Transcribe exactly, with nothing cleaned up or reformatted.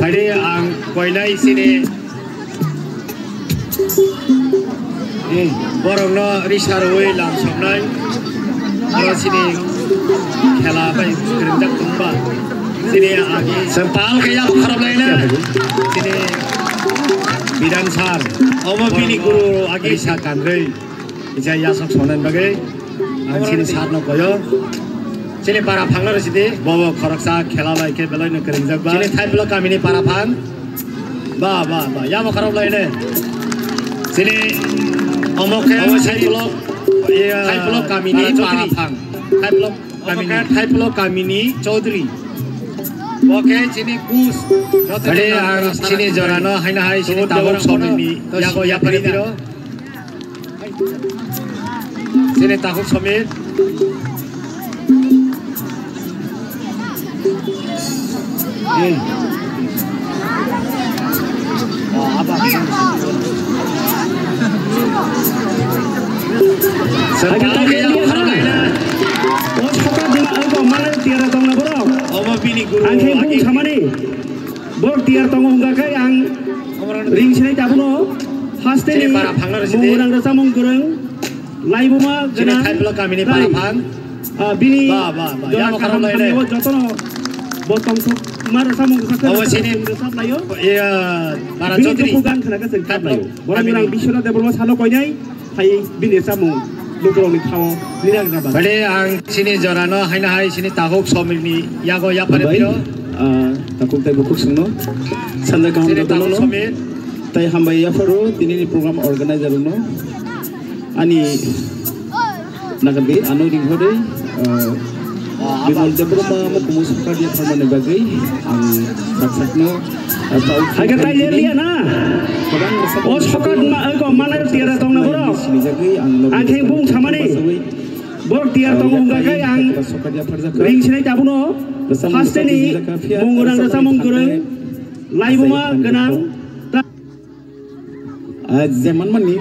Ari ang koinai sini, eh, borokno risa rwui lam somnai. Oro sini khela bai kwrwngjak tongba. Sini agi sempal khe yak kharap laina. Sini Bidan sir. Omo bini guru agi sa kanrwi. Kisa yasok sonan bagwi ang chini sir no koyo. Chini para phangno rw sidi. Bobo khoroksa khela bai khe belai no kwrwngjak ba. Chini Thaipulok kamini para phang. Ba, ba, ba. Yamo kharap lai ne. Chini omo khe Thaipulok, Thaipulok kamini para phang. Thaipulok kamini. Thaipulok kamini Chaudhary. Oke, chini kus. Kali ang chini jorano haina hai chini tabok somini. Yago yapari diro. Sini takhuk Samir. Eh. Oh, apa? Agak tak dia dia. Oh, sepakat dia, aku mana tiada tong na borok. Omo bini guru. Angke bung samani. Borok tiyar tongo wngkha khe ang ring sinai tabukno haste ni mung gwnang rwchapmung kwrwng laibuma gwnang Thaipulok kamini para phang. Ah, bini ba, ba, ba. Jora kaham hamya o jotono bo tongthok ma rwchapmung kwchak rwchap laio. Bini duku gan khna khe chwng kap laio. Borok gwnang Biswanath Debbarma salo koinai. Hai bini samung lukurokni thao nini agna ba. Bade ang chini jorano haina hai chini takhuk Somirni yago yapare biro. Ah, takhuk tei bukhuk sungno. Sanja kaham jotono no. Tai hambai yapharo tinini program organizer no. Ani nagadi ano ringhodei, ah, Bimol Debbarma mukumu sokar yapharmani bagwi ang sak sakno. Hai khe tai ler liya na. O sokar ma, ko manai tiyar tong na borok. Ang khe bung samani. Borok tiyar tong wngkha khe ang ring sinai tabukno. Haste ni mung gwnang rwchapmung kwrwng. Laibuma gwnang. Ah, jeman mani.